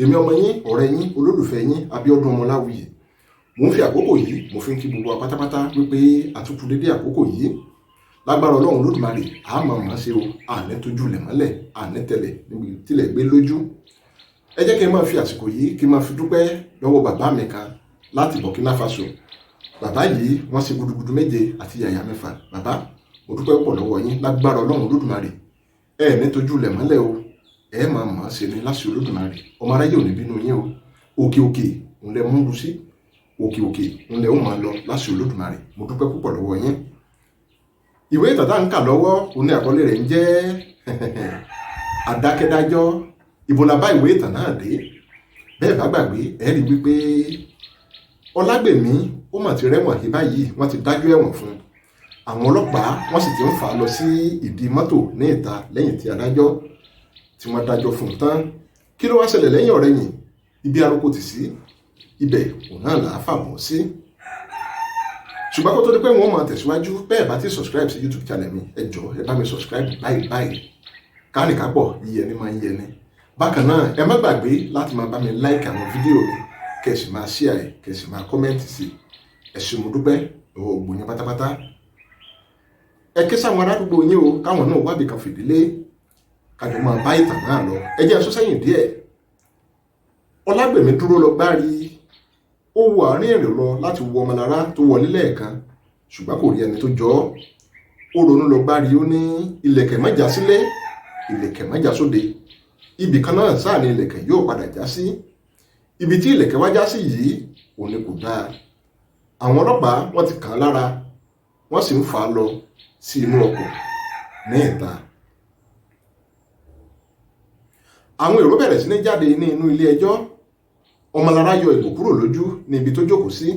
Èmi ọmọ yín, ọ̀rẹ́ yín, olólùfẹ́ yín, Abíọ́dún Ọmọláwuyì. Mò ń fi àkókò yìí, mo fi ń kí gbogbo wa pátápátá wípé àtúkù dédé àkókò yìí. Lágbára Ọlọ́run Olódùmarè, àmọ́ màá ṣe o, àní tójú lẹ̀ mọ́lẹ̀, àní tẹ̀lẹ̀ níbi tílẹ̀ gbé lójú. Ẹ jẹ́ kí n máa fi àsìkò yìí kí n máa fi dúpẹ́ lọ́wọ́ bàbá mi kan láti Burkina Faso. Bàbá yìí, wọ́n ṣe gudugudu méje àti yàyà mẹ́fà. Bàbá, mo dúpẹ́ pọ̀ lọ́wọ́ yín. Lágbára Ọlọ́run Olódùmarè, ẹ ní tójú lẹ̀ mọ́lẹ̀ o, ẹ máa mọ̀ ọ́n ṣe ni láṣẹ Olódùmarè. Ọmọ aráyé ò ní bínú yín o. Òkè òkè ń lẹ mú lu sí, òkè òkè ń lẹ ó máa lọ láṣẹ Olódùmarè. Mo dúpẹ́ púpọ̀ lọ́wọ́ yín. Ìwé ìtàn tá ń kà lọ́wọ́ òun ní àkọlé rẹ̀ ń jẹ́ Àdákẹ́dájọ́. Ibo la bá ìwé ìtàn náà dé? Bẹ́ẹ̀ bá gbàgbé, ẹ rí wípé Ọlágbèmí ó mà ti rẹ́wọ̀n hí báyìí. Wọ́n ti dájọ́ ẹ̀wọ̀n fún un. Àwọn ọlọ́pàá wọ́n sì ti ń fà á lọ sí ìdí mọ́tò ní ìta lẹ́yìn tí adájọ́ tí wọ́n dájọ́ fún un tán. Kí ló wá ṣẹlẹ̀ lẹ́yìn ọ̀rẹ̀yìn? Ibi aroko tì sí, ibẹ̀ òun náà là á fàbọ̀ sí. Ṣùgbọ́n kó tó di pé wọ́n máa tẹ̀síwájú, bẹ́ẹ̀ bá ti subscribe sí YouTube channel mi, ẹ jọ̀ọ́, ẹ bá mi subscribe báyìí báyìí. Kárìnkápọ̀ yíyẹni máa ń yẹni. Bákan náà, ẹ má gbàgbé láti máa bá mi like àwọn fídíò mi, kẹ́ ẹ sì máa share ẹ̀, kẹ́ ẹ sì máa comment sí. Ẹ ṣé, mo dúpẹ́ lọ́wọ́ gbogbo yín pátápátá. Ẹ ké sáwọn aládùúgbò yín o, káwọn náà wábì kan fìdílé, kájọ máa bá ìtàn náà lọ. Ẹ jẹ́ n sún sẹ́yìn díẹ̀. Ọlágbèmí dúró lọ gbárí, ó wo àárín èrò lọ láti wo Ọmọlára tó wọlé lẹ́ẹ̀kan, ṣùgbọ́n kò rí ẹni tó jọ ọ́. Ó ronú lọ gbárí, ó ní ìlẹ̀kẹ̀ má já sílé, ìlẹ̀kẹ̀ má já sóde, ibì kan náà sáà ní ìlẹ̀kẹ̀ yóò padà já sí. Ibi tí ìlẹ̀kẹ̀ wá já sí yìí òun ni kò dáa. Àwọn ọlọ́pàá wọ́n ti kàn án lára, wọ́n sì ń fà á lọ sí inú ọkọ̀ ní ìta. Àwọn èrò bẹ̀rẹ̀ sí ní jáde ní inú ilé ẹjọ́. Ọmọlára yọ ìgò kúrò lójú ní ibi tó jókòó sí.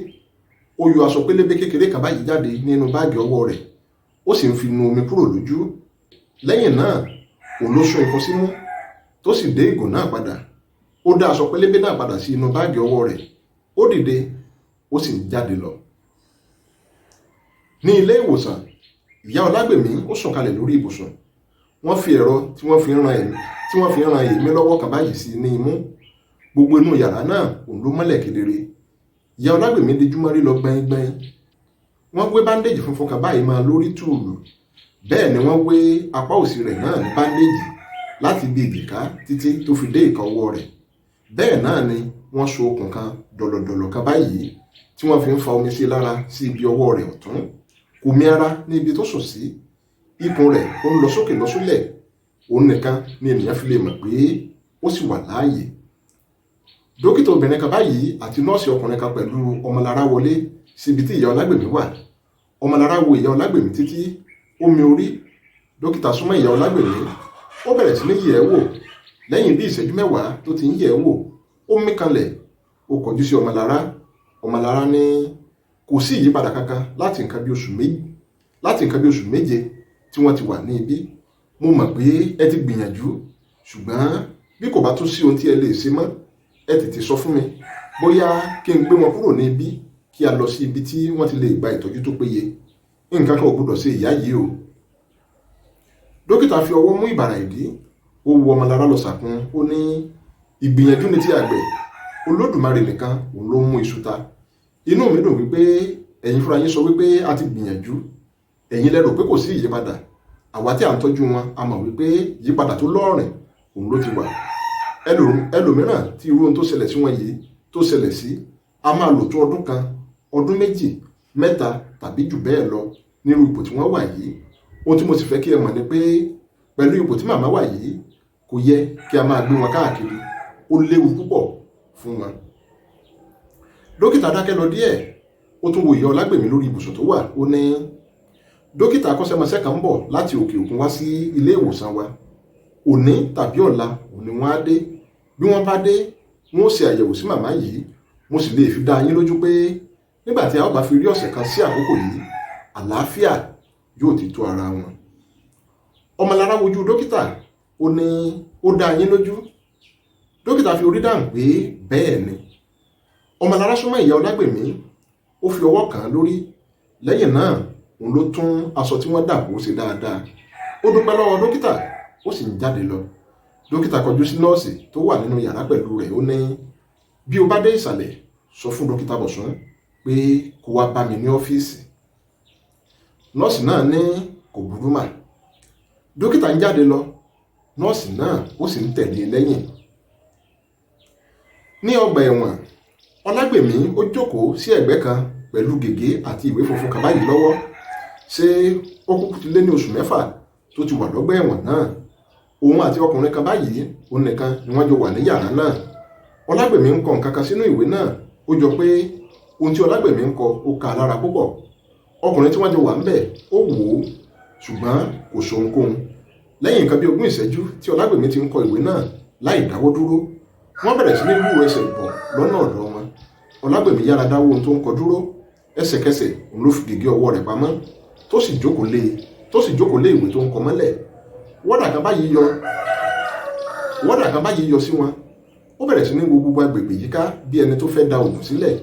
Ó yọ aṣọ pélébé kékeré kan báyìí jáde nínú báàgì ọwọ́ rẹ̀, ó sì ń fi nu omi kúrò lójú. Lẹ́yìn náà, òun ló sún ikùn símú tó sì dé ìgò náà padà. Ó dá aṣọ pélébé náà padà sí inú báàgì ọwọ́ rẹ̀. Ó dìde, ó sì ń jáde lọ. Ní ilé ìwòsàn, ìyá Ọlágbèmí ó sùn kalẹ̀ lórí ibùsùn. Wọ́n fi ẹ̀rọ tí wọ́n fi ń ran ẹ̀mí tí wọ́n fi ń ran èémí lọ́wọ́ kan báyìí sí ní imú. Gbogbo inú yàrá náà òun ló mọ́lẹ̀ kedere. Ìyá Ọlágbèmí dijú mọ́rí lọ gbẹ́ngbẹ́ng. Wọ́n wé báńdéèjì funfun kan báyìí máa lórí tùùlù. Bẹ́ẹ̀ ni wọ́n wé apá òsì rẹ̀ náà ní báńdéèjì láti ibi èjìká títí tó fi dé ìka ọwọ́ rẹ̀. Bẹ́ẹ̀ náà ni wọ́n so okùn kan dọ̀lọ̀dọ̀lọ̀ kan báyìí tí wọ́n fi ń fa omi sí lára sí ibi ọwọ́ rẹ̀ ọ̀tún. Kò mí ara ní ibi tó sùn sí. Ikùn rẹ̀ ó ń lọ sókè lọ sílẹ̀. Òun nìkan ni ènìyàn fi lè mọ̀ pé ó sì wà láàyè. Dókítà obìnrin kan báyìí àti nọ́ọ̀sì ọkùnrin kan pẹ̀lú Ọmọlára wọlé síbi tí ìyá Ọlágbèmí wà. Ọmọlára wo ìyá Ọlágbèmí títí, ó mi orí. Dókítà súnmọ́ ìyá Ọlágbèmí, ó bẹ̀rẹ̀ sí ní yẹ̀ ẹ́ wò. Lẹ́yìn bí ìṣẹ́jú 10 tó ti ń yẹ̀ ẹ́ wò, ó mí kanlẹ̀, ó kọjú sí Ọmọlára. Ọmọlára ní kò sí ìyípadà kankan láti nǹkan bí oṣù 7 tí wọ́n ti wà ní ibí. Mo mọ̀ pé ẹ ti gbìyànjú, ṣùgbọ́n bí kò bá tún sí ohun tí ẹ lè ṣe mọ́, ẹ tètè sọ fún mi bóyá kí n gbé wọn kúrò ní ibí, kí a lọ sí ibi tí wọ́n ti lè gba ìtọ́jú tó péye. Nǹkan kan ò gbọdọ̀ ṣe ìyá yìí o. Dókítà fi ọwọ́ mú ìbàrà ìdí, ó wo Ọmọlára lọ sàkún, ó ní ìgbìyànjú ni ti àgbẹ̀, Olódùmarè nìkan òun ló mú iṣu ta. Inú mi dùn wípé ẹ̀yin fúnra yín sọ wípé a ti gbìyànjú. Ẹ̀yin lẹ rò pé kò sí ìyípadà. Àwa tí à ń tọ́jú wọn, a mọ̀ wípé ìyípadà tó lọ́ọ̀rìn òun ló ti wà. Ẹlòmíràn tí irú ohun tó ṣẹlẹ̀ sí wọn yìí tó ṣẹlẹ̀ sí, a máa lò tó ọdún 1, ọdún 2, 3 tàbí jù bẹ́ẹ̀ lọ nírú ipò tí wọ́n wà yìí. Ohun tí mo sì fẹ́ kí ẹ mọ̀ ni pé pẹ̀lú ipò tí màmá wà yìí, kò yẹ kí a máa gbé wọn káàkiri. Ó léwu púpọ̀ fún wọn. Dókítà dákẹ́ lọ díẹ̀, ó tún wo ìyá Ọlágbèmí lórí ibùsùn tó wà. Ó ní dókítà akọ́ṣẹ́mọṣẹ́ kan ń bọ̀ láti òkè òkun wá sí ilé ìwòsàn wa. Òní tàbí ọ̀la òní wọ́n á dé. Bí wọ́n bá dé, wọ́n ó ṣe àyẹ̀wò sí màmá yìí. Mo sì lè fi dá yín lójú pé nígbà tí a ó bá fi rí ọ̀sẹ̀ kan sí àkókò yìí, àlàáfíà yóò ti tó ara wọn. Ọmọlára wojú dókítà, ó ní ó dá yín lójú? Dókítà fi orí dáhùn pé bẹ́ẹ̀ ni. Ọmọlára súnmọ́ ìyá Ọlágbèmí, ó fi ọwọ́ kàn án lórí. Lẹ́yìn náà, òun ló tún aṣọ tí wọ́n dàbò ṣe dáadáa. Ó dúpẹ́ lọ́wọ́ dókítà, ó sì ń jáde lọ. Dókítà kọjú sí nọ́ọ̀sì tó wà nínú yàrá pẹ̀lú rẹ̀. Ó ní, bí o bá dé ìsàlẹ̀, sọ fún dókítà Bọ̀sún pé kó wá bá mi ní ọ́fíìsì. Nọ́ọ̀sì náà ní kò burú mà. Dókítà ń jáde lọ, nọ́ọ̀sì náà ó sì ń tẹ̀lé e lẹ́yìn. Ní ọgbà ẹ̀wọ̀n, Ọlágbèmí ó jókòó sí ẹ̀gbẹ́ kan pẹ̀lú gègé àti ìwé funfun kan báyìí lọ́wọ́. Ṣé ó kúkú ti lé ní oṣù 6 tó ti wà lọ́gbà ẹ̀wọ̀n náà? Òun àti ọkùnrin kan báyìí, òun nìkan ni wọ́n jọ wà ní yàrá náà. Ọlágbèmí ń kọ nǹkan kan sínú ìwé náà. Ó jọ pé ohun tí Ọlágbèmí ń kọ ó ka lára púpọ̀. Ọkùnrin tí wọ́n jọ wà ń bẹ̀ ó wò ó, ṣùgbọ́n kò sọ ohunkóhun. Lẹ́yìn nǹkan bí 20 ìṣẹ́jú tí Ọlágbèmí ti ń kọ ìwé náà láì dáwọ́ dúró, wọ́n bẹ̀rẹ̀ sí ní gbúròó ẹsẹ̀ bọ̀ lọ́nà ọ̀dọ̀ wọn. Ọlágbèmí yára dáwọ́ ohun tó ń kọ dúró. Ẹsẹ̀kẹsẹ̀ òun ló fi gègé ọwọ́ rẹ̀ pamọ́, tó sì jókòó lé ìwé tó ń kọ mọ́lẹ̀. Wọ́dà kan báyìí yọ sí wọn. Ó bẹ̀rẹ̀ sí ní wo gbogbo agbègbè yíká bí ẹni tó fẹ́ da òògùn sílẹ̀.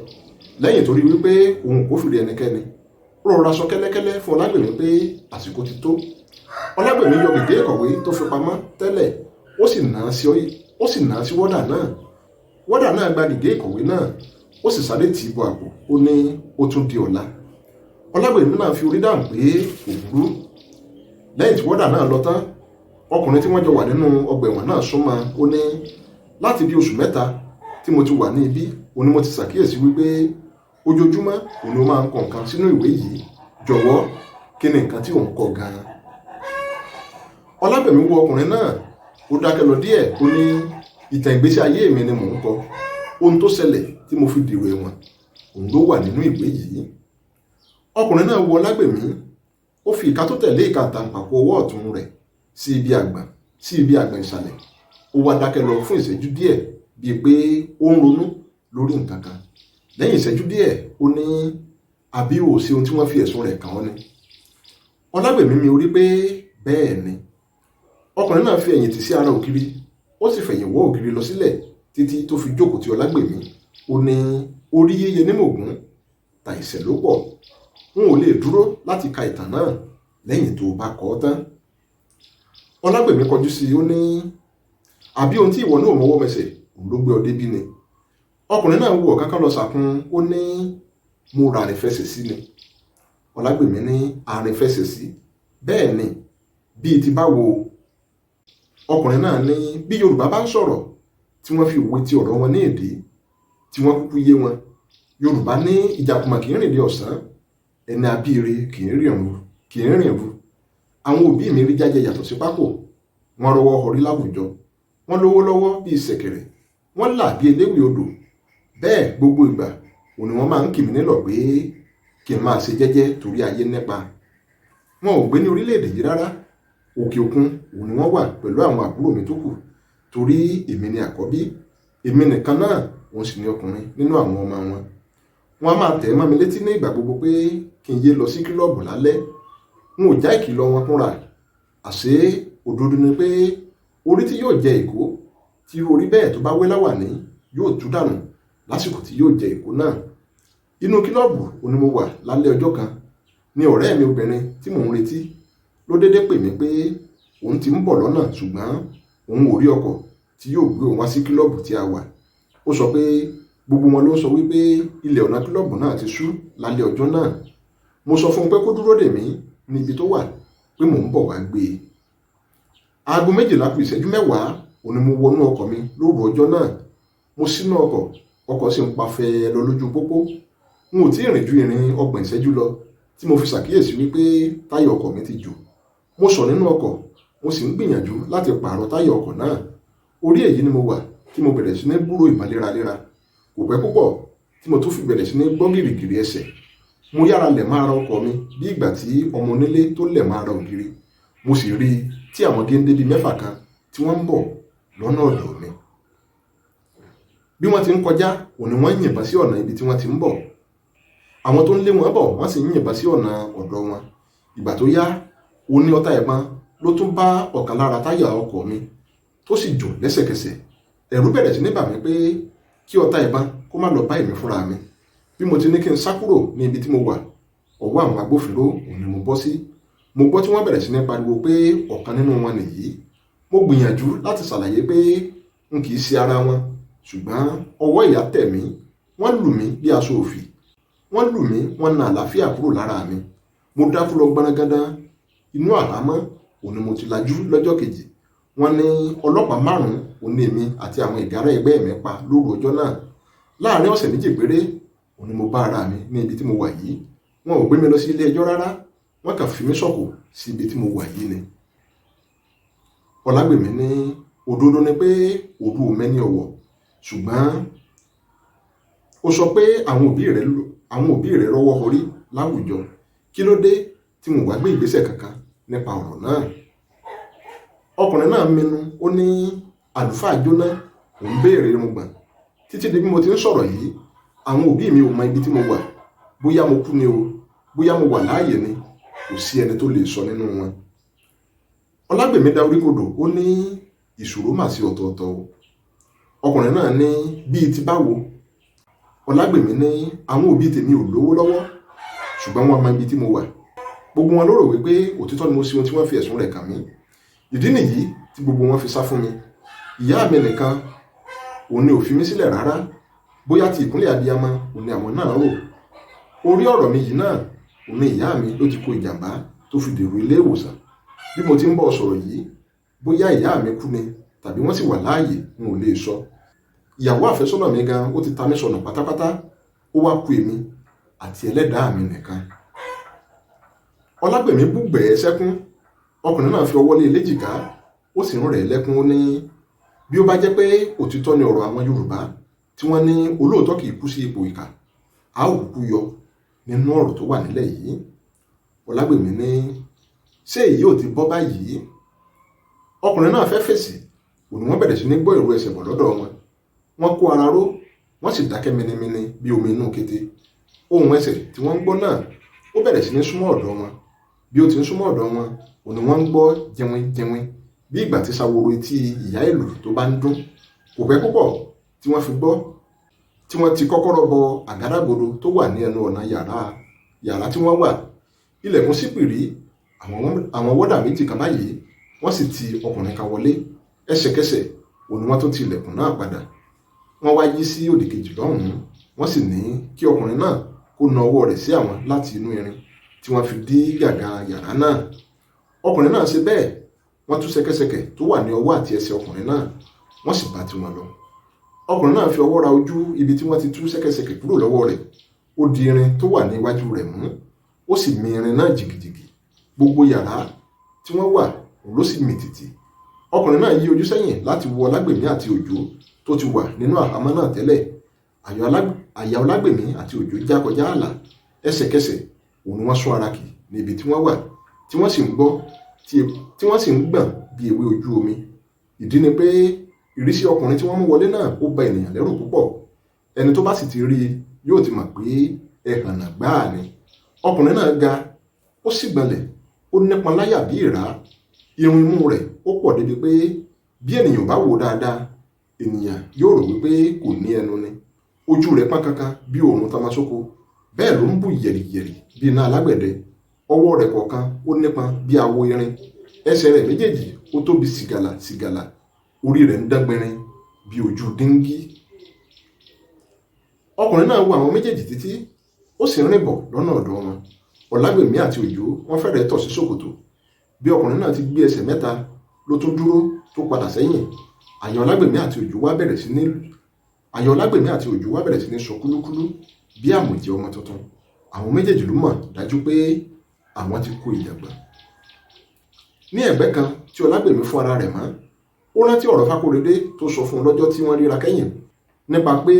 Lẹ́yìn tó rí wípé òun kò fìrí ẹnikẹ́ni, ó rọra sọ kẹ́lẹ́kẹ́lẹ́ fún Ọlágbèmí pé àsìkò ti tó. Ọlágbèmí yọ gègé ìkọ̀wé tó fi pamọ́ tẹ́lẹ̀, ó sì nà á sí wọ́dà náà. Wọ́dà náà gba gègé ìkọ̀wé náà, ó sì sáré tì í bọ àpò. Ó ní ó tún di ọ̀la. Ọlágbèmí náà fi orí dáhùn pé kò burú. Lẹ́yìn tí wọ́dà náà lọ tán, ọkùnrin tí wọ́n jọ wà nínú ọgbà ẹ̀wọ̀n náà súnmọ́. Ó ní láti bí oṣù 3 tí mo ti wà ní ibí, òun ni mo ti ṣàkíyèsí wípé ojoojúmọ́ òun ni ó máa ń kọ nǹkan sínú ìwé yìí. Jọ̀wọ́, kí ni nǹkan tí òun kọ gan-an? Ọlágbèmí wo ọkùnrin náà, ó dákẹ́ lọ díẹ̀. Ó ní ìtàn ìgbésí ayé mi ni mò ń kọ. Ohun tó ṣẹlẹ̀ tí mo fi dèrò ẹ̀wọ̀n òun ló wà nínú ìwé yìí. Ọkùnrin náà wo Ọlágbèmí, ó fi ìka tó tẹ̀lé ìka àtàǹpàkò ọwọ́ ọ̀tún rẹ̀ sí ibi àgbọ̀n ìsàlẹ̀. Ó wá dákẹ́ lọ fún ìṣẹ́jú díẹ̀ bíi pé ó ń ronú lórí nǹkan kan. Lẹ́yìn ìṣẹ́jú díẹ̀, ó ní àbí ò sí ohun tí wọ́n fi ẹ̀sùn rẹ̀ kàn ọ́ ni? Ọlágbèmí mi orí pé bẹ́ẹ̀ ni. Ọkùnrin náà fi ẹ̀yìn tì sí ara ògiri, ó sì fẹ̀yìn wọ́ ògiri lọ sílẹ̀ títí tó fi jókòó ti Ọlágbèmí. Ó ní orí yéye ní mògún, ta ìṣẹ̀ ló pọ̀. N ò lè dúró láti ka ìtàn náà lẹ́yìn tó bá kọ ọ́ tán. Ọlágbèmí kọjú sí i, ó ní àbí ohun tí ìwọ náà mọwọ́ mẹsẹ̀ òun ló gbé ọ débí ni? Ọkùnrin náà wo ọ̀kánkán lọ sàkún. Ó ní mo ra àrìnfẹsẹ̀ sí ni. Ọlágbèmí ní àrìnfẹsẹ̀ sí? Bẹ́ẹ̀ ni, bíi ti báwo? Ọkùnrin náà ní bí Yorùbá bá ń sọ̀rọ̀ tí wọ́n fi òwe ti ọ̀rọ̀ wọn ní èdè tí wọ́n kúkú yé wọn. Yorùbá ní ìjàkùmọ̀ kì í rìn dé ọ̀sán, ẹni abíire kì í rìn ru. Àwọn òbí mi rí jájẹ yàtọ̀ sí pákó, wọ́n rọwọ́ họrí láwùjọ, wọ́n lówó lọ́wọ́ bíi ṣẹ̀kẹ̀rẹ̀, wọ́n là bí eléwì odò. Bẹ́ẹ̀ gbogbo ìgbà òun ni wọ́n máa ń kì mí nílọ̀ pé kí n máa ṣe jẹ́jẹ́ torí ayé nípa. Wọn ò gbé ní orílẹ̀-èdè yìí rárá, òkè òkun òun ni wọ́n wà pẹ̀lú àwọn àbúrò mi tó kù, torí èmi ni àkọ́bí, èmi nìkan náà òun sì ni ọkùnrin nínú àwọn ọmọ wọn. Wọ́n á máa tẹ̀ mọ́ mi létí ní ìgbà gbogbo pé kí n yé lọ sí kílọ̀bù lálẹ́. N ò já ìkìlọ̀ wọn kúnra. Àṣé òdodo ni pé orí tí yóò jẹ èkó, tí orí bẹ́ẹ̀ tó bá wé láwàní yóò tú dànù lásìkò tí yóò jẹ èkó náà. Inú kílọ̀bù òun ni mo wà lálẹ́ ọjọ́ kan ní ọ̀rẹ́ mi obìnrin tí mò ń retí ló dédé pè mí pé òun ti ń bọ̀ lọ́nà, ṣùgbọ́n òun ò rí ọkọ̀ tí yóò gbé òun wá sí kílọ̀bù tí a wà. Ó sọ pé gbogbo wọn ló sọ wípé ilẹ̀ ọ̀nà kílọ̀bù náà ti ṣú lálẹ́ ọjọ́ náà. Mo sọ fún un pé kó dúró dè mí ní ibi tó wà pé mò ń bọ̀ wá gbé e. Aago 12 kù ìṣẹ́jú 10 òun ni mo wọnú ọkọ̀ mi lóru ọjọ́ náà. Mo ṣínà ọkọ̀, ọkọ̀ sì ń pa fẹ́ẹ́ lọ lójú pópó. N ò tí ì rìn ju ìrìn 30 ìṣẹ́jú lọ tí mo fi ṣàkíyèsí wípé táyà ọkọ̀ mi ti jò. Mo sọ̀ nínú ọkọ̀, mo sì ń gbìyànjú láti pààrọ̀ táyà ọkọ̀ náà. Orí èyí ni mo wà tí mo bẹ̀rẹ̀ sí ní gbúròó ìbọn léraléra. Kò pẹ́ púpọ̀ tí mo tún fi bẹ̀rẹ̀ sí ní gbọ́ gìrìgìrì ẹsẹ̀. Mo yára lẹ̀ máa ra ọkọ̀ mi bí ìgbà tí ọmọ onílé tó lẹ̀ máa ra ògiri. Mo sì rí i tí àwọn géńdé bíi 6 kan tí wọ́n ń bọ̀ lọ́nà ọ̀dọ̀ mi. Bí wọ́n ti ń kọjá, òun ni wọ́n ń yìnbọn sí ọ̀nà ibi tí wọ́n ti ń bọ̀. Àwọn tó ń lé wọn bọ̀ wọ́n sì ń yìnbọn sí ọ̀nà ọ̀dọ̀ wọn. Ìgbà tó yá, òun ní ọta ìbọn ló tún bá ọ̀kan lára táyà ọkọ̀ mi tó sì jò lẹ́sẹ̀kẹsẹ̀. Ẹ̀rù bẹ̀rẹ̀ sí ní bà mí pé kí ọta ìbọn kó má lọ bá èmi fúnra mi. Bí mo ti ní kí n sá kúrò ní ibi tí mo wà, ọwọ́ àwọn agbófinró òun ni mo bọ́ sí. Mo gbọ́ tí wọ́n bẹ̀rẹ̀ sí ní pariwo pé ọ̀kan nínú wọn nìyí. Mo gbìyànjú láti ṣàlàyé pé n kì í ṣe ara wọn, ṣùgbọ́n ọwọ́ ìyà tẹ̀ mí. Wọ́n lù mí bí aṣọ òfì, wọ́n lù mí, wọ́n na àlàáfíà kúrò lára mi. Mo dákú lọ gbọ́nrangandan. Inú àhámọ́ òun ni mo ti lajú lọ́jọ́ kejì. Wọ́n ní ọlọ́pàá 5 òun ní èmi àti àwọn ìgárá ẹgbẹ́ mi pa lóru ọjọ́ náà. Láàárín ọ̀sẹ̀ 2 péré òun ni mo bá ara mi ní ibi tí mo wà yìí. Wọn ò gbé mi lọ sí ilé ẹjọ́ rárá, wọ́n kàn fi mí sọ̀kò sí ibi tí mo wà yìí ni. Ọlágbèmí ní òdodo ni pé òru ò mẹ́ni ọ̀wọ̀, ṣùgbọ́n ó sọ pé àwọn òbí rẹ̀ rọ́wọ́ họrí láwùjọ. Kí ló dé tí mo wá gbé ìgbésẹ̀ kankan nípa ọ̀rọ̀ náà? Ọkùnrin náà minú, ó ní àlùfáà jóná, òun béèrè irùngbọ̀n. Títí di bí mo ti ń sọ̀rọ̀ yìí, àwọn òbí mi ò mọ ibi tí mo wà. Bóyá mo kú ni o, bóyá mo wà láàyè ni, kò sí ẹni tó lè sọ nínú wọn. Ọlágbèmí da orí kodò, ó ní ìṣòro mà sí ọ̀tọ̀ọ̀tọ̀ o. Ọkùnrin náà ní bíi ti báwo? Ọlágbèmí ní àwọn òbí tèmi ò lówó lọ́wọ́, ṣùgbọ́n wọ́n mọ ibi tí mo wà. Gbogbo wọn ló rò wípé òtítọ́ ni mo ṣe ohun tí wọ́n fi ẹ̀sùn rẹ̀ kàn mí. Ìdí nìyí tí gbogbo wọn fi sá fún mi. Ìyá mi nìkan òun ni ò fi mí sílẹ̀ rárá. Bóyá ti ìkúnlẹ̀ abiyamọ òun ni àwọn náà rò. Orí ọ̀rọ̀ mi yìí náà òun ni ìyá mi ló ti kó ìjàmbá tó fi dèrò ilé ìwòsàn. Bí mo ti ń bọ̀ sọ̀rọ̀ yìí, bóyá ìyá mi kú ni tàbí wọ́n sì wà láàyè, n ò lè sọ. Ìyàwó àfẹ́sọ́nà mi gan ó ti ta mí sọnù pátápátá. Ó wá ku èmi àti ẹlẹ́dàá mi nìkan. Ọlágbèmí búgbẹ̀ẹ́ sẹ́kún. Ọkùnrin náà fi ọwọ́ lé léjìká, ó sì ń rẹ̀ lẹ́kún. Ó ní bí ó bá jẹ́ pé òtítọ́ ni ọ̀rọ̀ àwọn Yorùbá tí wọ́n ní olóòótọ́ kì í kú sí ipò ìkà, a ó kúkú yọ nínú ọ̀rọ̀ tó wà nílẹ̀ yìí. Ọlágbèmí ní ṣé èyí ò ti bọ́ báyìí? Ọkùnrin náà fẹ́ fèsì, òní wọ́n bẹ̀rẹ̀ sí ní gbọ́ ìró ẹsẹ̀ bọ̀ lọ́dọ̀ wọn. Wọ́n kó ara ró, wọ́n sì dákẹ́ minimini bí omi inú kété. Ohùn ẹsẹ̀ tí wọ́n ń gbọ́ náà ó bẹ̀rẹ̀ sí ní súnmọ́ ọ̀dọ̀ wọn. Bí ó ti ń súnmọ́ ọ̀dọ̀ wọn, òní wọ́n ń gbọ́ jẹwin jẹwin bí ìgbà tí saworo etí ìyá ìlú tó bá ń dún. Kò pẹ́ púpọ̀ tí wọ́n fi gbọ́ tí wọ́n ti kọ́kọ́rọ́ bọ àgádágodo tó wà ní ẹnu ọ̀nà yàrá tí wọ́n wà. Ilẹ̀kùn sì pìrí, àwọn wọ́dà 2 kan báyìí wọ́n sì ti ọkùnrin kan wọlé. Ẹsẹ̀kẹsẹ̀ òní wọ́n tó ti ilẹ̀kùn náà padà. Wọ́n wá yí sí òdì kejì lọ́hùn-ún, wọ́n sì ní kí ọkùnrin náà kó na ọwọ́ rẹ̀ sí àwọn láti inú irin tí wọ́n fi dí gàgà yàrá náà. Ọkùnrin náà ṣe bẹ́ẹ̀, wọ́n tú ṣẹ̀kẹ̀ṣẹ̀kẹ̀ tó wà ní ọwọ́ àti ẹsẹ̀ ọkùnrin náà, wọ́n sì bá tiwọn lọ. Ọkùnrin náà fi ọwọ́ ra ojú ibi tí wọ́n ti tú ṣẹ̀kẹ̀ṣẹ̀kẹ̀ kúrò lọ́wọ́ rẹ̀. Ó di irin tó wà ní iwájú rẹ̀ mú, ó sì mì irin náà jìgìjìgì. Gbogbo yàrá tí wọ́n wà ló sì mì tìtì. Ọkùnrin náà yí ojú sẹ́yìn láti wo Ọlágbèmí àti Òjó tó ti wà nínú àhámọ́ náà tẹ́lẹ̀. Àyà Ọlágbèmí àti Òjó já kọjá ààlà. Ẹsẹ̀kẹsẹ̀ òun ni wọ́n sún ara kì níbi tí wọ́n wà, tí wọ́n sì ń gbọ́, tí wọ́n sì ń gbọ̀n bí ewé ojú omi. Ìdí ni pé ìrísí ọkùnrin tí wọ́n mú wọlé náà ó ba ènìyàn lẹ́rù púpọ̀. Ẹni tó bá sì ti rí i yóò ti mọ̀ pé ẹhànnà gbáà ni. Ọkùnrin náà ga, ó sì gbọ̀nlẹ̀, ó nípọn láyà bí ìrá. Irun imú rẹ̀ ó pọ̀ débi pé bí ènìyàn bá wò dáadáa, ènìyàn yóò rò wípé kò ní ẹnu ni. Ojú rẹ̀ pọ́n kankan bí òòrùn tamasoko, bẹ́ẹ̀ ló ń bù yẹ̀rìyẹ̀rì bí iná alágbẹ̀dẹ. Ọwọ́ rẹ̀ kọ̀ọ̀kan ó nípọn bí àwo irin. Ẹsẹ̀ rẹ̀ méjèèjì ó tóbi sìgàlà sìgàlà. Orí rẹ̀ ń dán gbinrin bí ojú díngí. Ọkùnrin náà wo àwọn méjèèjì títí, ó sì ń rìn bọ̀ lọ́nà ọ̀dọ̀ wọn. Ọlágbèmí àti Òjó wọ́n fẹ́rẹ̀ẹ́ tọ̀ sí ṣòkòtò. Bí ọkùnrin náà ti gbé ẹsẹ̀ 3 ló tún dúró tó padà sẹ́yìn. Àyà Ọlágbèmí àti Òjó wá bẹ̀rẹ̀ sí ní sọ kúlúkúlú bí àmùjẹ ọmọ tuntun. Àwọn méjèèjì ló mọ̀ dájú pé àwọn ti kó ìjàgbá. Ní ẹ̀gbẹ́ kan tí Ọlágbèmí fún ara rẹ̀ mọ́, ó rántí ọ̀rọ̀ Fákóredé tó sọ fún un lọ́jọ́ tí wọ́n ríra kẹ́yìn nípa pé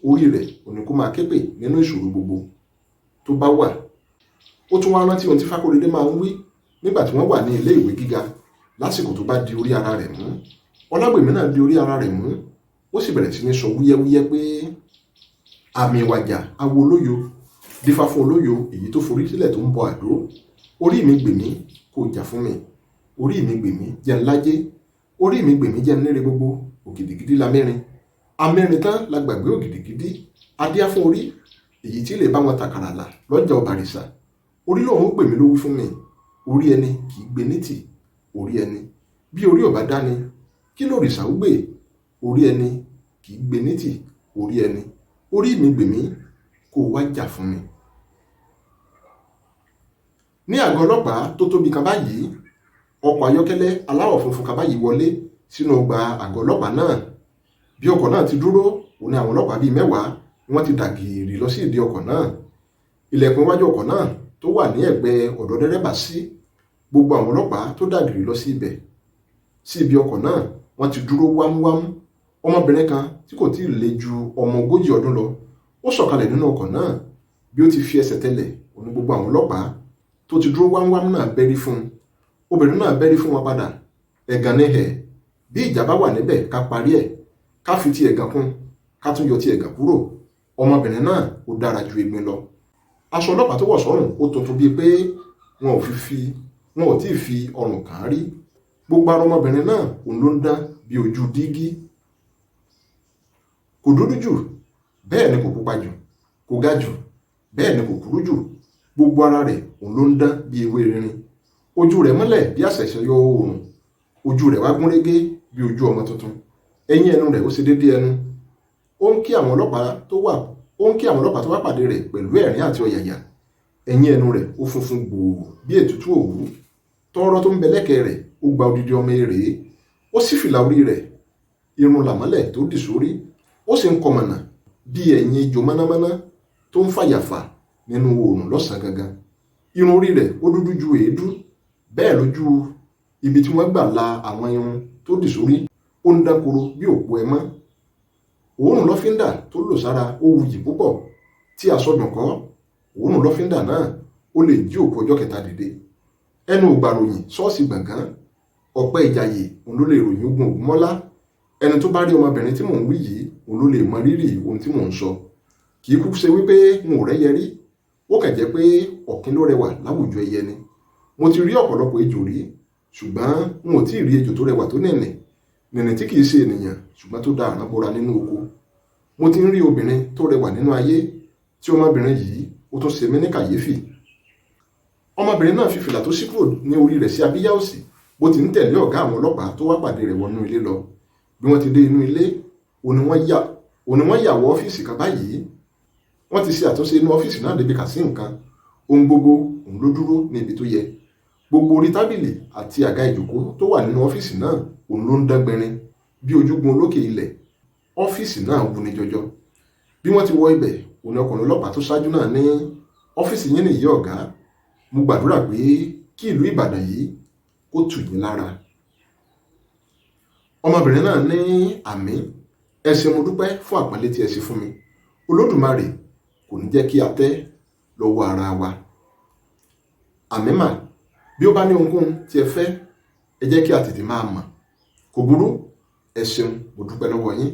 orí rẹ̀ ò ní kó máa képè nínú ìṣòro gbogbo tó bá wà. Ó tún wá rántí ohun tí Fákóredé máa ń wí nígbà tí wọ́n wà ní ilé ìwé gíga lásìkò tó bá di orí ara rẹ̀ mú. Ọlágbèmí náà di orí ara rẹ̀ mú, ó sì bẹ̀rẹ̀ sí ní sọ wúyẹ́wúyẹ́ pé àmì ìwàjà awo olóyo dífá fún olóyo èyí tó forí sílẹ̀ tó ń bọ àdó. Orí mi gbè mí kó jà fún mi, orí mi gbè mí jẹ́ ńlájé, orí mi gbè mí jẹ́ ńlére gbogbo. Ògìdìgídí la mẹ́rin, amẹ́rin tán la gbàgbé ògìdìgídí. Adíá fún orí èyí tí lè bá wọn tàkàrà là lọ́jà ọ̀bàrìṣà. Orí lòun ó gbè mí ló wí fún mi, orí ẹni kì í gbé nítì, orí ẹni. Bí orí ò bá dáni, kí lòrìṣà ó gbè? Orí ẹni kì í gbé ní tì orí ẹni. Orí mi gbè mí, kó o wá jà fún mi. Ní àgọ́ ọlọ́pàá tó tóbi kan báyìí, ọkọ̀ ayọ́kẹ́lẹ́ aláwọ̀ funfun kan báyìí wọlé sínú ọgbà àgọ́ ọlọ́pàá náà. Bí ọkọ̀ náà ti dúró, òun ni àwọn ọlọ́pàá bíi 10 ni wọ́n ti dà gìrì lọ sí ìdí ọkọ̀ náà. Ilẹ̀kùn iwájú ọkọ̀ náà tó wà ní ẹ̀gbẹ́ ọ̀dọ̀ dẹ́rẹ́bà sí. Gbogbo àwọn ọlọ́pàá tó dà gìrì lọ sí ibẹ̀, sí ibi ọkọ̀ náà, wọ́n ti dúró wámúwámú. Ọmọbìnrin kan tí kò tíì lé ju ọmọ 40 ọdún lọ, ó sọ̀kalẹ̀ nínú ọkọ̀ náà. Bí ó ti fi ẹsẹ̀ tẹlẹ̀, òun ni gbogbo àwọn ọlọ́pàá tó ti dúró wámúwámú náà bẹ́rí fún un. Obìnrin náà bẹ́rí fún wọn padà. Ẹ̀gàn ni ẹ̀. Bí ìjà bá wà níbẹ̀, ká parí ẹ̀, ká fi ti ẹ̀gàn kún, ká tún yọ ti ẹ̀gàn kúrò. Ọmọbìnrin náà ó dára ju egbin lọ. Aṣọ ọlọ́pàá tó wọ̀ sọ́rùn ó tuntun bíi pé wọn ò tí ì fi ọrùn kàn án rí. Gbogbo ara ọmọbìnrin náà òun ló ń dán bí ojú dígí. Kò dúdú jù, bẹ́ẹ̀ ni kò pupa jù, kò ga jù, bẹ́ẹ̀ ni kò kúrú jù. Gbogbo ara rẹ̀ òun ló ń dán bí ewé rinrin. Ojú rẹ̀ mọ́lẹ̀ bí àṣẹ̀ṣẹ̀ yọ oòrùn. Ojú rẹ̀ wá gúnrégé bí ojú ọmọ tuntun. Eyín ẹnu rẹ̀ ó ṣe déédéé ẹnu. Ó ń kí àwọn ọlọ́pàá tó wà, ó ń kí àwọn ọlọ́pàá tó wá pàdé rẹ̀ pẹ̀lú ẹ̀rín àti ọ̀yàyà. Eyín ẹnu rẹ̀ ó funfun gbòò bí ètútù òwú. Tọ́rọ́ tó ń bẹ lẹ́kẹ̀ẹ́ rẹ̀ ó gba odidi ọmọ eré. Ó sì fìlà orí rẹ̀, irun làmọ́lẹ̀ tó dì sórí. Ó sì ń kọmọ̀nà bí ẹ̀yìn ejò mọ́nàmọ́ná tó ń fàyàfà nínú oòrùn lọ́sàn-án gangan. Irun orí rẹ̀ ó dúdú ju èédú. Bẹ́ẹ̀ lójú ibi tí wọ́n gbà la àwọn irun tó dì sórí, ó ń dán koro bí òpó ẹmọ́. Òórùn lọ́fíńdà tó lò sára ó wuyì púpọ̀. Tí aṣọ dùn kọ́, òórùn lọ́fíńdà náà ó lè jí òkú ọjọ́ kẹta dìde. Ẹnu ò gbàròyìn ṣọ́ọ̀ṣì gbọ̀ngàn. Ọ̀pẹ ìjàyè òun ló lè ròyìn ogun Ògúnmọ́lá. Ẹni tó bá rí ọmọbìnrin tí mò ń wí yìí, òun ló lè mọ rírì ohun tí mò ń sọ. Kì í kúkú ṣe wípé n ò rẹ́yẹ rí. Ó kàn jẹ́ pé ọ̀kín ló rẹwà láwùjọ ẹyẹ ni. Mo ti rí ọ̀pọ̀lọpọ̀ ejò rí, ṣùgbọ́n n ò tí ì rí ejò tó rẹwà tó nìnì. Nìnì tí kì í ṣe ènìyàn, ṣùgbọ́n tó da àrán bora nínú oko. Mo ti ń rí obìnrin tó rẹwà nínú ayé, tí ọmọbìnrin yìí ó tún ṣe mí ní kàyéfì. Ọmọbìnrin náà fi fìlà tó ṣí kúrò ní orí rẹ̀ sí abíyá òsì bó ti ń tẹ̀lé ọ̀gá àwọn ọlọ́pàá tó wá pàdé rẹ̀ wọnú ilé lọ. Bí wọ́n ti dé inú ilé, òun ni wọ́n yà wọ ọ́fíìsì kan báyìí. Wọ́n ti ṣe àtúnṣe inú ọ́fíìsì náà débi kà sí nǹkan. Ohun gbogbo òun ló dúró ní ibi tó yẹ. Gbogbo orí tábìlì àti àga ìjókòó tó wà nínú ọ́fíìsì náà òun ló ń dán gbinrin bí ojúgun olókè ilẹ̀. Ọ́fíìsì náà wuni jọjọ. Bí wọ́n ti wọ ibẹ̀, òun ni ọkùnrin ọlọ́pàá tó ṣáájú náà ní ọ́fíìsì yín nìyí ọ̀gá. Mo gbàdúrà pé kí ìlú Ìbàdàn yìí kó tù yín lára. Ọmọbìnrin náà ní àmín. Ẹ ṣé, mo dúpẹ́ fún àpọ́nlé tí ẹ ṣe fún mi. Olódùmarè kò ní jẹ́ kí a tẹ́ lọ́wọ́ ara wa. Àmín mà. Bí ó bá ní ohunkóhun tí ẹ fẹ́, ẹ jẹ́ kí a tètè máa mọ̀. Kò burú, ẹ ṣeun, mo dúpẹ́ lọ́wọ́ yín.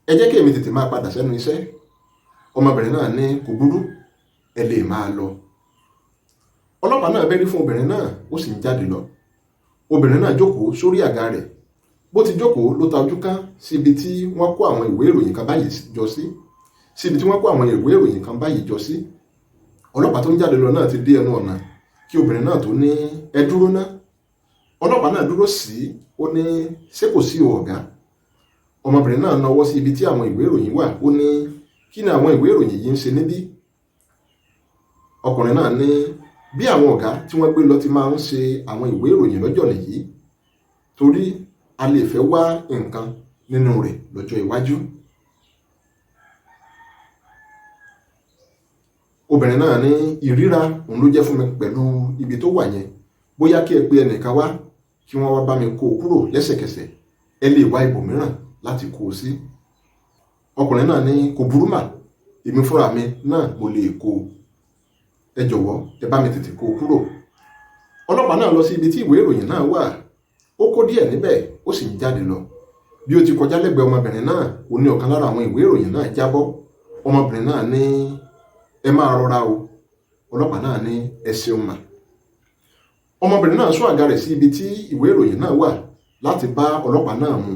Ẹ jẹ́ kí èmi tètè máa padà sẹ́nu iṣẹ́. Ọmọbìnrin náà ní kò burú, ẹ lè máa lọ. Ọlọ́pàá náà bẹ́rí fún obìnrin náà, ó sì ń jáde lọ. Obìnrin náà jókòó sórí àga rẹ̀. Bó ti jókòó ló ta ojú kán síbi tí wọ́n kó àwọn ìwé ìròyìn kan báyìí jọ sí. Síbi tí wọ́n kó àwọn ìwé ìròyìn kan báyìí jọ sí. Ọlọ́pàá tó ń jáde lọ náà ti dé ẹnu ọ̀nà kí obìnrin náà tó ní ẹ dúró ná. Ọlọ́pàá náà dúró sí, ó ní ṣé kò sí o ọ̀gá? Ọmọbìnrin náà nawọ́ sí ibi tí àwọn ìwé ìròyìn wà. Ó ní kí ni àwọn ìwé ìròyìn yìí ń ṣe níbí? Ọkùnrin náà ní bí àwọn ọ̀gá tí wọ́n gbé lọ ti máa ń ṣe àwọn ìwé ìròyìn lọ́jọ́ nìyí, torí a lè fẹ́ wá nǹkan nínú rẹ̀ lọ́jọ́ iwájú. Obìnrin náà ní ìríra òun ló jẹ́ fún mi pẹ̀lú ibi tó wà yẹn. Bóyá kí ẹ pe ẹnìkan wá kí wọ́n wá bá mi kó o kúrò lẹ́sẹ̀kẹsẹ̀. Ẹ lè wá ibòmíràn láti kó o sí. Ọkùnrin náà ní kò burú mà, èmi fúnra mi náà mo lè kó o. Ẹ jọ̀wọ́ ẹ bá mi tètè kó o kúrò. Ọlọ́pàá náà lọ sí ibi tí ìwé ìròyìn náà wà. Ó kó díẹ̀ níbẹ̀, ó sì ń jáde lọ. Bí ó ti kọjá lẹ́gbẹ̀ẹ́ ọmọbìnrin náà, ó ní ọ̀kan lára àwọn ìwé ìròyìn náà jábọ́. Ọmọbìnrin náà ní ẹ máa rọra o. Ọlọ́pàá náà ní ẹ ṣeun mà. Ọmọbìnrin náà sún àga rẹ̀ sí ibi tí ìwé ìròyìn náà wà láti bá ọlọ́pàá náà mú.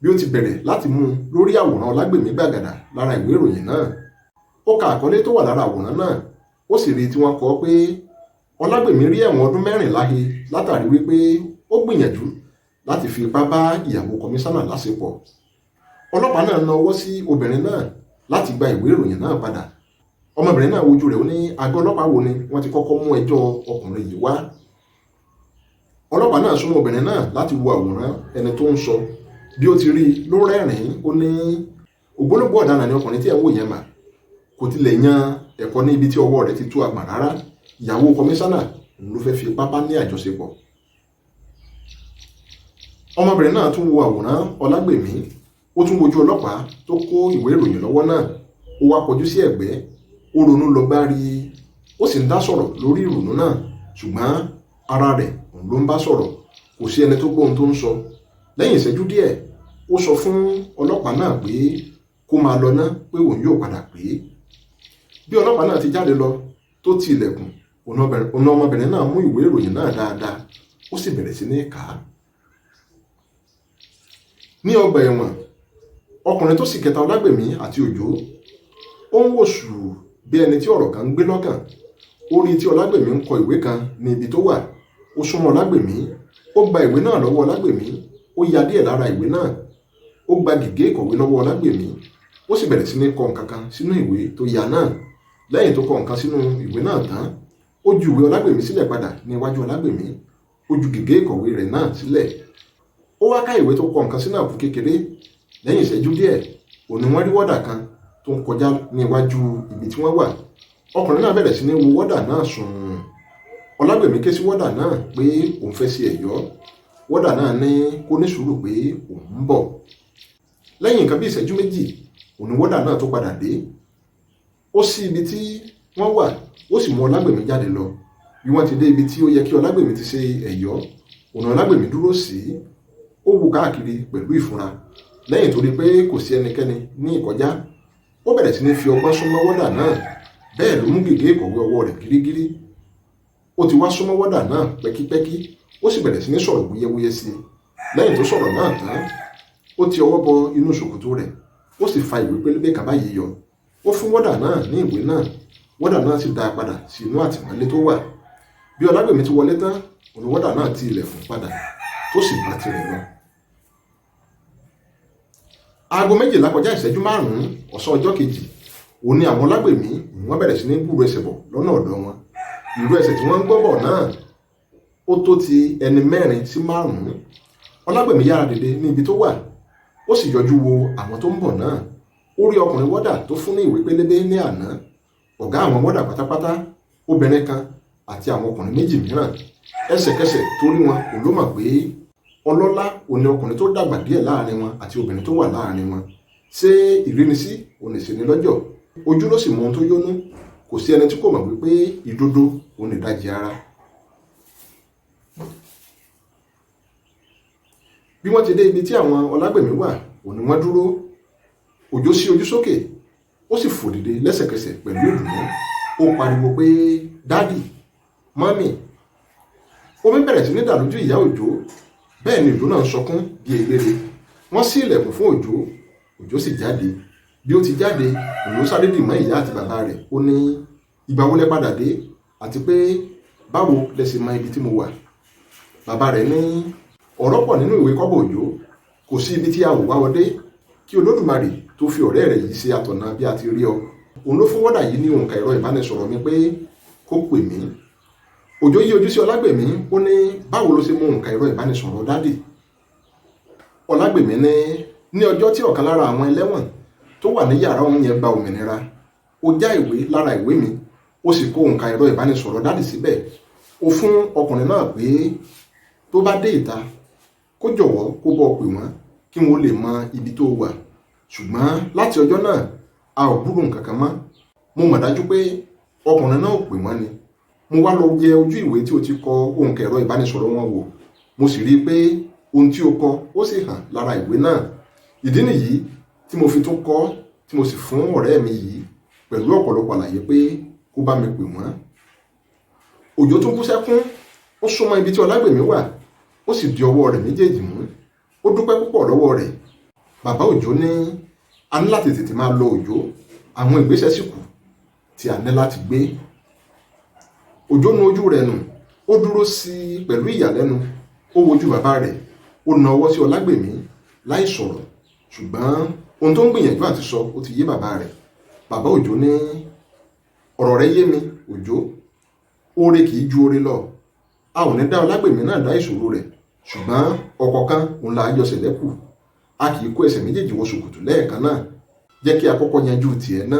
Bí ó ti bẹ̀rẹ̀ láti mú un lórí àwòrán Ọlágbèmí gbàgàdà lára ìwé ìròyìn náà. Ó ka àkọlé tó wà lára àwòrán náà, ó sì rí tí wọ́n kọ pé Ọlágbèmí rí ẹ̀wọ̀n ọdún 14 he látàrí wípé Ó gbìyànjú láti fi ipá bá ìyàwó kọmíṣánná láṣepọ̀. Ọlọ́pàá náà na ọwọ́ sí obìnrin náà láti gba ìwé ìròyìn náà padà. Ọmọbìnrin náà wojú rẹ̀, ó ní àgọ́ ọlọ́pàá wo ni wọ́n ti kọ́kọ́ mú ẹjọ́ ọkùnrin yìí wá. Ọlọ́pàá náà súnmọ́ obìnrin náà láti wo àwòrán ẹni tó ń sọ. Bí ó ti rí i ló rẹ́rìn-ín, ó ní ògbólógbòó ọ̀daràn ni ọkùnrin tí ẹ̀ ń wò yẹn mà, kò tilẹ̀ yan ẹ̀kọ́ ní ibi tí ọwọ́ rẹ̀ ti tú agbọ̀n rárá. Ìyàwó kọmíṣánná òun ló fẹ́ fi ipá bá ní àjọṣepọ̀. Ọmọbìnrin náà tún wo àwòrán Ọlágbèmí, ó tún wojú ọlọ́pàá tó kó ìwé ìròyìn lọ́wọ́ náà. Ó wá kọjú sí ẹ̀gbẹ́, ó ronú lọ gbárí, ó sì ń dá sọ̀rọ̀ lórí ìrònú náà, ṣùgbọ́n ara rẹ̀ òun ló ń bá sọ̀rọ̀, kò sí ẹni tó gbọ́ ohun tó ń sọ. Lẹ́yìn ìṣẹ́jú díẹ̀, ó sọ fún ọlọ́pàá náà pé kó máa lọ ná, pé òun yóò padà pé. Bí ọlọ́pàá náà ti jáde lọ tó ti ilẹ̀kùn, òun ọmọbìnrin náà mú ìwé ìròyìn náà dáadáa, ó sì bẹ̀rẹ̀ sí ní kà á. Ní ọgbà ẹ̀wọ̀n, ọkùnrin tó sì kẹta Ọlágbèmí àti Òjó, ó ń wò sùù bí ẹni tí ọ̀rọ̀ kan ń gbé lọ́kàn. Ó rí tí Ọlágbèmí ń kọ ìwé kan ní ibi tó wà. Ó súnmọ́ Ọlágbèmí, ó gba ìwé náà lọ́wọ́ Ọlágbèmí, ó ya díẹ̀ lára ìwé náà, ó gba gègé ìkọ̀wé lọ́wọ́ Ọlágbèmí, ó sì bẹ̀rẹ̀ sí ní kọ nǹkan kan sínú ìwé tó ya náà. Lẹ́yìn tó kọ nǹkan sínú ìwé náà tán, ó ju ìwé Ọlágbèmí sílẹ̀ padà ní iwájú Ọlágbèmí, ó ju gègé ìkọ̀wé rẹ̀ náà sílẹ̀. Ó wá ká ìwé tó kọ nǹkan sínú àpò kékeré. Lẹ́yìn ìṣẹ́jú díẹ̀, òní wọ́n rí wọ́dà kan tó ń kọjá ní iwájú ibi tí wọ́n wà. Ọkùnrin náà bẹ̀rẹ̀ sí ní wo wọ́dà náà sùn. Ọlágbèmí ké sí wọ́dà náà pé òun fẹ́ ṣe ẹ̀yọ́. Wọ́dà náà ní kó ní sùúrù pé òun ń bọ̀. Lẹ́yìn nǹkan bí ìṣẹ́jú méjì, òní wọ́dà náà tó padà dé. Ó sí ibi tí wọ́n wà, ó sì mú Ọlágbèmí jáde lọ. Bí wọ́n ti dé ibi tí ó yẹ kí Ọlágbèmí ti ṣe ẹ̀yọ́, òun Ọlágbèmí dúró sí. Ó wò káàkiri pẹ̀lú ìfúnra. Lẹ́yìn tó rí pé kò sí ẹnikẹ́ni ní ìkọjá, ó bẹ̀rẹ̀ sí ní fi ọgbọ́n súnmọ́ wọ́dà náà. Bẹ́ẹ̀ ló mú gègé ìkọ̀wé ọwọ́ rẹ̀ gírígírí. Ó ti wá súnmọ́ wọ́dà náà pẹ́kípẹ́kí, ó sì bẹ̀rẹ̀ sí ní sọ̀rọ̀ wúyẹ́wúyẹ́ sí i. Lẹ́yìn tó sọ̀rọ̀ náà tán, ó ti ọwọ́ bọ inú ṣòkòtò rẹ̀, ó sì fa ìwé pélébé kan báyìí yọ. Ó fún wọ́dà náà ní ìwé náà. Wọ́dà náà sì dá a padà sí inú àtìmọ́lé tó wà. Bí Ọlágbèmí ti wọlé tán, òun wọ́dà náà ti ilẹ̀kùn padà, tó sì bá tirẹ̀ lọ. Aago 11:05 ọ̀sán ọjọ́ kejì, òun ni àwọn Ọlágbèmí wọ́n bẹ̀rẹ̀ sí ní gbúrò ẹsẹ̀ bọ̀ lọ́nà ọ̀dọ̀ wọn. Ìró ẹsẹ̀ tí wọ́n ń gbọ́ bọ̀ náà ó tó ti ẹni 4 sí 5. Ọlágbèmí yára dìde ní ibi tó wà, ó sì yọjú wo àwọn tó ń bọ̀ náà. Ó rí ọkùnrin wọ́dà tó fún ní ìwé pélébé ní àná, ọ̀gá àwọn wọ́dà pátápátá, obìnrin kan àti àwọn ọkùnrin méjì mìíràn. Ẹsẹ̀kẹsẹ̀ tó rí wọn, òun ló mọ̀ pé ọlọ́lá òun ni ọkùnrin tó dàgbà díẹ̀ láàrin wọn àti obìnrin tó wà láàrin wọn. Ṣé ìrínisí òun ìṣeni lọ́jọ́? Ojú ló sì mọ ohun tó yónú. Kò sí ẹni tí kò mọ̀ wípé ìdodo òun ìdajì ara. Bí wọ́n ti dé ibi tí àwọn Ọlágbèmí wà, òun ni wọ́n dúró. Òjó sí ojú sókè, ó sì fò dìde lẹ́sẹ̀kẹsẹ̀ pẹ̀lú ìdùnnú. Ó pariwo pé dádì, mọ́mì. Omi bẹ̀rẹ̀ sí ní dà lójú ìyá Òjó. Bẹ́ẹ̀ ni Òjó náà ń sọkún bí elére. Wọ́n ṣí ilẹ̀kùn fún Òjó, Òjó sì jáde. Bí ó ti jáde, òun ló sáré dì mọ́ ìyá àti bàbá rẹ̀. Ó ní ìgbà wo lẹ padà dé, àti pé báwo lẹ ṣe mọ ibi tí mo wà. Bàbá rẹ̀ ní ọ̀rọ̀ pọ̀ nínú ìwé kọ́bọ̀ Òjó, kò sí ibi tí a ò wá ọ dé, kí Olódùmarè tó fi ọ̀rẹ́ rẹ̀ yìí ṣe atọ̀nà bí a ti rí ọ. Òun ló fún wọ́dà yìí ní òǹkà ẹ̀rọ ìbánisọ̀rọ̀ mi pé kó pè mí. Òjó yí ojú sí Ọlágbèmí, ó ní báwo ló ṣe mú òǹkà ẹ̀rọ ìbánisọ̀rọ̀ dádì. Ọlágbèmí ní ọjọ́ tí ọ̀kan lára àwọn ẹlẹ́wọ̀n tó wà ní yàrá òun yẹn gba òmìnira, ó já ìwé lára ìwé mi, ó sì kó òǹkà ẹ̀rọ ìbánisọ̀rọ̀ dádì síbẹ̀. Ó fún ọkùnrin náà pé tó bá dé ìta, kó jọ̀wọ́ kó bọ́ pè wọ́n kí wọ́n lè mọ ibi tó wà. Ṣùgbọ́n láti ọjọ́ náà, a ò gbúròó nǹkan kan mọ́. Mo mọ̀ dájú pé ọkùnrin náà ò pè wọ́n ni. Mo wá lọ yẹ ojú ìwé tí o ti kọ òǹkà ẹ̀rọ ìbánisọ̀rọ̀ wọn wò. Mo sì rí i pé ohun tí o kọ ó sì hàn lára ìwé náà. Ìdí nìyí tí mo fi tún kọ, tí mo sì fún ọ̀rẹ́ mi yìí pẹ̀lú ọ̀pọ̀lọpọ̀ àlàyé pé kó bá mi pè wọ́n. Òjó tún bú sẹ́kún, ó súnmọ́ ibi tí Ọlágbèmí wà, ó sì di ọwọ́ rẹ̀ méjèèjì mú. Ó dúpẹ́ púpọ̀ lọ́wọ́ rẹ̀. Bàbá Òjó ní a ní láti tètè máa lọ Òjó, àwọn ìgbésẹ̀ sì kù tí a ní láti gbé. Òjó nu ojú rẹ̀ nù, ó dúró sí i pẹ̀lú ìyàlẹ́nu. Ó wojú bàbá rẹ̀, ó na ọwọ́ sí Ọlágbèmí láì sọ̀rọ̀, ṣùgbọ́n ohun tó ń gbìyànjú àti sọ ó ti yé bàbá rẹ̀. Bàbá Òjó ní, ọ̀rọ̀ rẹ̀ yé mi, Òjó. Oore kì í ju oore lọ. A ò ní dá Ọlágbèmí náà dá ìṣòro rẹ̀, ṣùgbọ́n ọ̀kọ̀ọ̀kan òun là á yọ sẹ̀lẹ́kù. A kì í kó ẹsẹ̀ méjèèjì wọ ṣòkòtò lẹ́ẹ̀kan náà. Jẹ́ kí a kọ́kọ́ yanjú tiẹ̀ ná.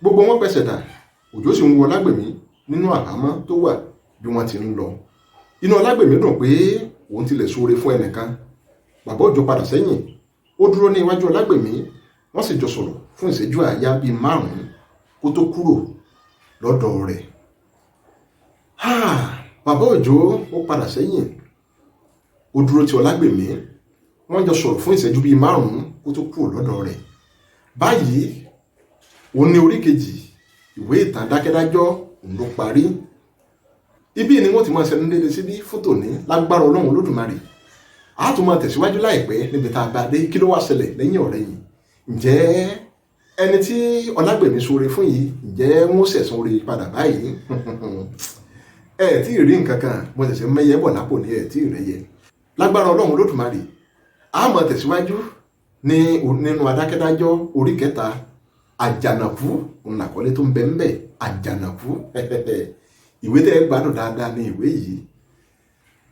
Gbogbo wọn pẹ̀sẹ̀ dà. Òjó sì ń wo Ọlágbèmí nínú àhámọ́ tó wà bí wọ́n ti ń lọ. Inú Ọlágbèmí dùn pé òun tilẹ̀ ṣoore fún ẹnìkan. Bàbá Òjó padà sẹ́yìn, ó dúró ní iwájú Ọlágbèmí, wọ́n sì jọ sọ̀rọ̀ fún ìṣẹ́jú àáyá bíi 5 kó tó kúrò lọ́dọ̀ rẹ̀. Bàbá Òjó ó padà sẹ́yìn, ó dúró ti Ọlágbèmí, wọ́n jọ sọ̀rọ̀ fún ìṣẹ́jú bíi 5 kó tó kúrò lọ́dọ̀ rẹ̀. Báyìí òun ní orí kejì ìwé ìtàn Dákẹ́dájọ́ òun ló parí. Ibí ni wọ́n ti máa ṣẹnu dédé síbí fún tòní. Lágbára Ọlọ́run Olódùmarè, a tún máa tẹ̀síwájú láìpẹ́ níbi tá a bá dé. Kí ló wá ṣẹlẹ̀ lẹ́yìn ọ̀rẹ́yìn? Ǹjẹ́ ẹni tí Ọlágbèmí ṣoore fún yìí, ǹjẹ́ wọ́n ṣẹ̀san oore padà báyìí? Ẹ tí ì rí nǹkan kan, mo ṣẹ̀ṣẹ̀ mẹ́yẹ bọ̀ lápò ní ẹ tí ì rẹ́yẹ. Lágbára Ọlọ́run Olódùmarè, a máa tẹ̀síwájú ní nínú Adákẹ́dájọ́ orí kẹta. Àjànàkú òun làkọ́lé tó ń bẹ ń bẹ. Àjànàkú, ìwé tẹ́ ẹ gbádùn dáadáa ní ìwé yìí.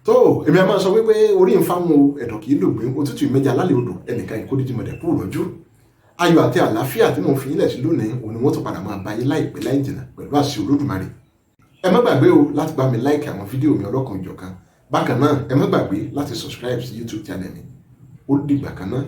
Tó èmi a máa sọ wípé orí ń fáwọn o, ẹ̀dọ̀ kì í lògbé, òtútù ìmẹ́jà lálẹ́ odò, ẹnìkan ìkódìdí mọ̀dẹ̀ kú rọ́jú. Ayọ̀ àti àlàáfíà tí mò ń fi yín lẹ̀ sí lónìí òun ni wọ́n tún padà máa bá yín láìpẹ́ láì jìnnà pẹ̀lú àṣẹ Olódùmarè. Ẹ má gbàgbé o láti bá mi like àwọn fídíò mi ọlọ́kan òjọ̀kan. Bákan náà, ẹ má gbàgbé láti subscribe sí YouTube channel mi. Ó dìgbà kan náà.